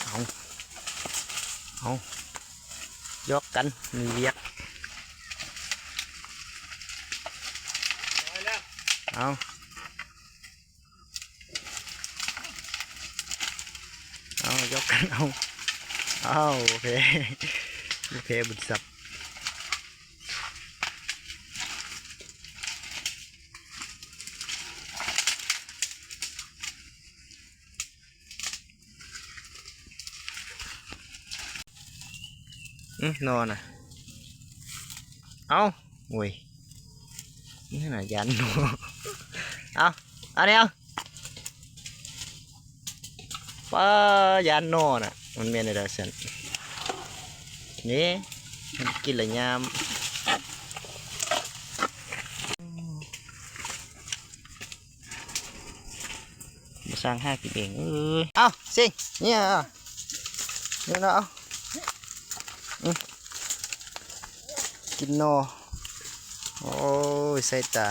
ເອົາ ເອົາ ຢອກກັນ ມີວຽກ ເອົາ ເອົາ ຢອກກັນ ເອົາ ເອົາ ໂອເຄ ໂອເຄ ບຸນສັບ. ອື ໜໍ່ນະ ເອົ້າ ໂອ້ຍ ນີ້ນະ ຢ້ານໜໍ່ ເອົ້າ ເອົາແນວ ປ້າ ຢ້ານໜໍ່ນະ ມັນແມ່ນແນວໃດຊັ້ນ ນີ້ ມັນກິນລະຍາມ. ບໍ່ສ້າງຫາກິນເອງ ເອີຍ ເອົາ ຊິງ ນີ້ ນີ້ເນາະ ເອົາ ອື ກິນໜໍ່ ໂອ້ຍ ໃສ່ຕາ